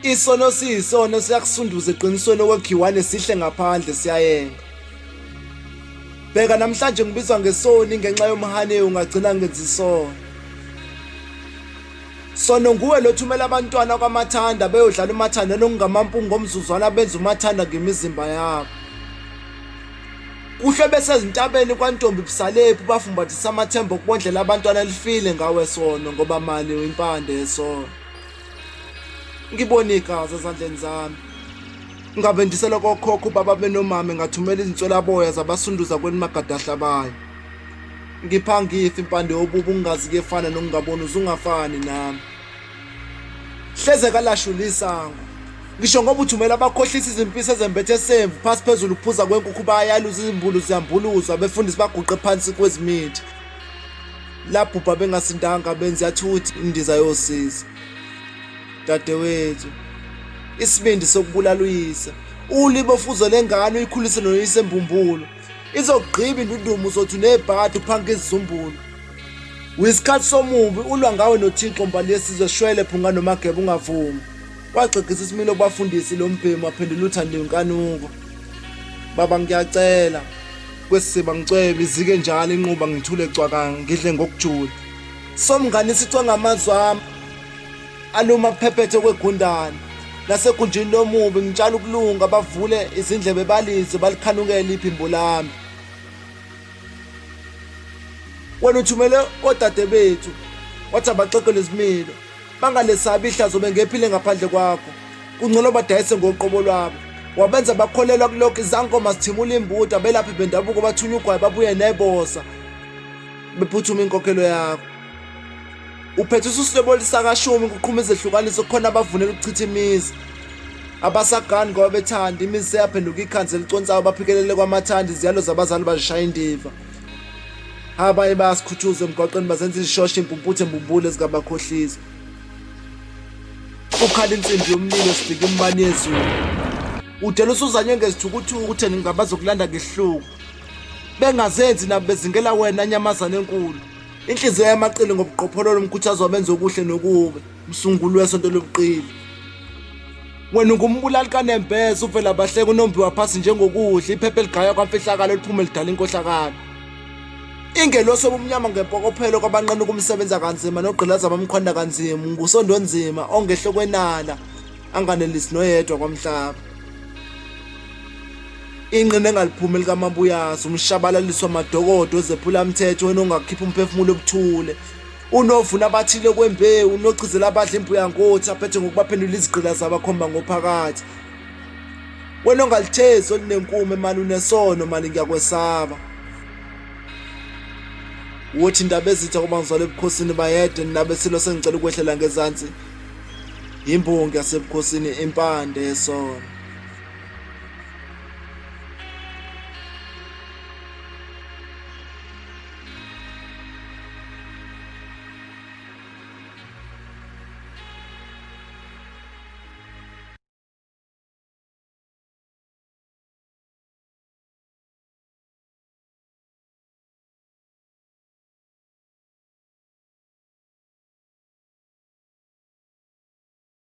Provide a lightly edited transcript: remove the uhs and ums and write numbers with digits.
Isono siyisono siyakusunduza eqinisweni okwekhiwane sihle ngaphandle siyayenga. Bheka namhlanje ngibizwa ngesoni ngenxa yomhane ungagcina ngenza isono. Sono nguwe lothumela abantwana kwamathanda beyodlala umathanda nokungamampungu ngomzuzwana benza umathanda ngemizimba yabo. Kuhle besezintabeni kwantombi busalephi bafumbathisa amathemba okubondlela abantwana lifile ngawe sono ngoba mali uyimpande yesono. Ngibona igazi ezandleni zami. Ngabendisela kokhokho ubaba benomame ngathumela izinswelaboya zabasunduza kwenimagada ahlabayo. Ngipha ngifa impande yobubi ungazi kuyefana nokungaboni uzungafani nami. Hleze kalashula isango. Ngisho ngoba uthumela abakhohlisa izimpisi ezembethe semvu phasi phezulu kuphuza kwenkukhu bayaluza izimbulu ziyambuluzwa abefundisi baguqe phansi kwezimithi. Labhubha bengasindanga benzi yathuthi indiza yosizi. Dadewethu isibindi sokubulala uyise. Ulibo fuzo lengane uyikhulise noyise mbumbulu. Izokugqiba indundumu uzothi unebhadi uphanka izizumbulu. Wisikhathi somubi ulwa ngawe noThixo mbali yesizwe shwele phunga nomageba ungavumi. Waxegisa isimilo kubafundisi lo mbhemu waphendula uthandiwe inkanuko. Baba ngiyacela kwesiba ngicwebe izike njalo inquba ngithule cwaka ngidle ngokujula. Somngane sicwenga amazwi ami aluma kuphephethe kwegundane. Nasegunjini lomubi ngitshala ukulunga bavule izindlebe balizwe balikhanukele iphimbo lami. Wena uthumele kodade bethu wathi abaxekelwe izimilo bangalesabi ihlazo bengephile ngaphandle kwakho kungcono badayise ngoqobo lwabo wabenza bakholelwa kulokho izangoma zithimula imbuda belaphi bendabuko bathunya ugwayi babuye nebosa bephuthuma inkokhelo yakho uphethe ususilobolisa kashumi kuqhuma izehlukaniso kukhona abavunela ukuchitha imizi abasagani ngoba bethanda imizi seyaphenduka ikhanzi eliconsayo baphikelele kwamathanda iziyalo zabazali bazishaya indiva abanye bayasikhuthuza emgwaqeni bazenza izishosha impumputhe mbumbulu ezingabakhohlisa kukhala insimbi yomlilo sifika imibani yezulu udela usuzanywe ngezithukuthuku utheni ngabazokulanda ngesihluku bengazenzi nabo bezingela wena nyamazane enkulu Inhliziyo yamaqili ngobuqophololo umkhuthazo wabenza okuhle nokubi, umsunguli wesonto lobuqili. Wena ungumbulali kanembeza uvela bahleka unombiwa phasi njengokudla iphepha eligaya kwamfihlakalo liphume lidala inkohlakalo. Ingelosi obumnyama ngempokophelo kwabanqena ukumsebenza kanzima nogqilaza abamkhonda kanzima ngusondonzima ongehlo kwenala anganelisi noyedwa kwamhlaba. Inqina engaliphumi likaMabuyazi, umshabalaliswa madokodo ozephula mthetho wena ongakhipha umphefumulo obuthule. Unovuna abathile kwembewu, unochizela abadla imbuya ngothi aphethe ngokubaphendula izigqila zabakhomba ngophakathi. Wena ongalithezi olunenkume mali unesono mali ngiyakwesaba. Wothi indaba ezitha kuba ngizwala ebukhosini bayede nabesilo sengicela ukwehlela ngezansi. Imbongi yasebukhosini impande yesono.